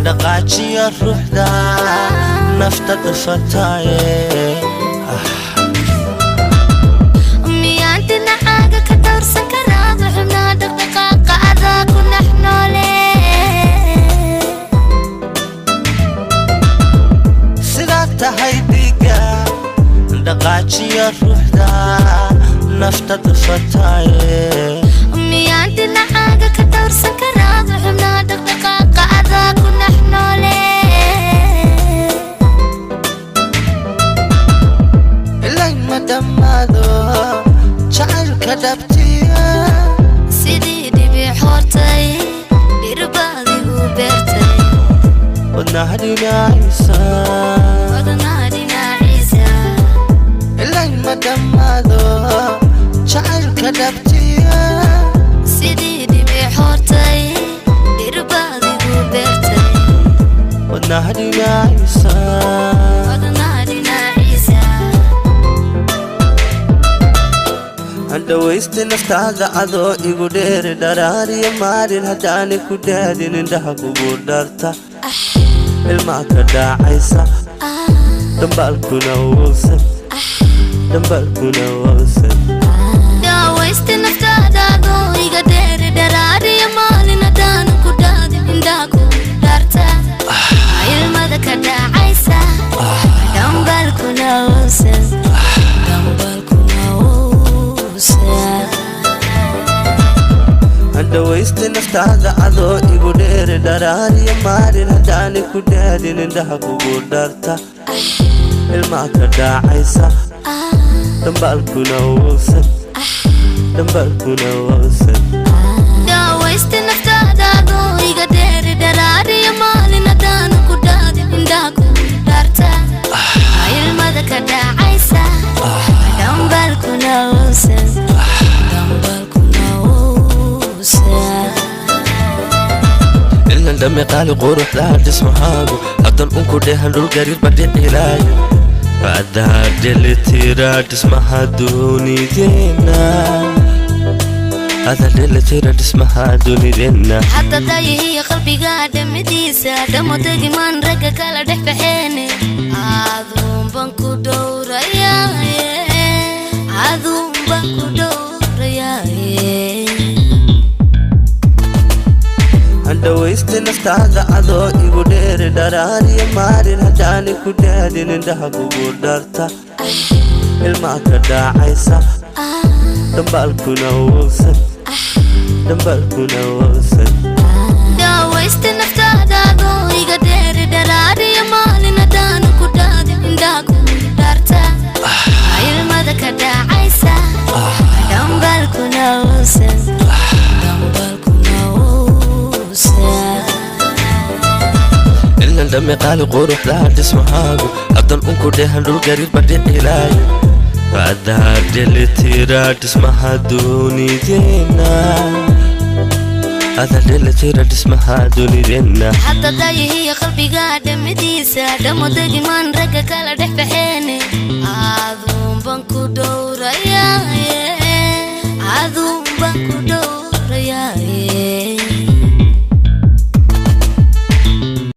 Dhaqaajiya ruuxda nafta dhufataaye. Miyaan dhinacaaga ka dhowrsan karaa xubnaha dhaqdhaqaaqa adaa ku dhex noole? Sidaa tahay dhiigga dhaqaajiya ruuxda nafta dhufataaye. Miyaan dhinacaaga ka dhowrsan karaa xubnaha dhaqdhaqaaqa adaa ku dhex noole? Ilayn ma dhammaado jacaylka dhabtiya. Sidii dhibic hortay dhirbaadigu beertay. Wadnaha dhinaciisa. Wadnaha dhinaciisa. Ilayn ma dhammaado jacaylka dhabtiya. Sidii dhibic hortay dhirbaadigu beertay. Wadnaha dhinaciisa. Wadnaha dhinaciisa. Handhawaysta naftaada adoo igu dheeri dharaariyo maalin haddaani ku dhaadin indhaha kugu dharta ilmaa ka dhaacaysa dhambaalkuna wowsan dhambaalkuna wowsan. Daawaysta naftaada adoo iga dheeri dharaariyo maalin haddaanan ku dhaadin indhaha kugu dharta ilmada ka dhacaysa dhambalkuna uusan dhambalkuna uusan. Handhawaysta naftaada adoo igu dheeri dharaariyo maalin haddaani ku dhaadin indhaha kugu dharta ilmaa ka dhaacaysa dhambaalkuna wowsan dhambaalkuna wowsan. Daawaysta naftaada adoo iga dheeri dharaariyo maalin haddaanan ku dhaadin indhaha kugu dharta ilmada ka dhacaysa dhambalkuna uusan dhambalkuna uusan. Ilan dhami qaali quruxdaa dhismahaagu haddan unku dhehan dhul gariir badhicilaayo adaa dhelitira dhismaha dunideenna adaa dhelitira dhismaha dunideenna. Hadda dayihiyo qalbiga dhamidiisa dhamo degimaan ragga kala dhex baxeene aduunban ku dhowrayaaye aduunban ku dhowrayaaye. Handhawaysta naftaada adoo igu dheeri dharaariyo maalin haddaani ku dhaadin indhaha kugu dharta ilmaa ka dhaacaysa dhambaalkuna wowsan dhambaalkuna wowsan. Daawaysta naftaada adoo iga dheeri dharaariyo maalin haddaanan ku dhaadin indhaha kugu dharta ilmada ka dhacaysa dhambalkuna uusan dhambalkuna uusan. Ilan dhami qaali quruxdaa dhismahaagu haddan unku dhehan dhul gariir badhicilaayo adaa dhelitira dhismaha dunideenna adaa dhelitira dhismaha dunideenna. Hadda dayihiyo qalbiga dhamidiisa dhamo degimaan ragga kala dhex baxeene aduunban ku dhowrayaaye.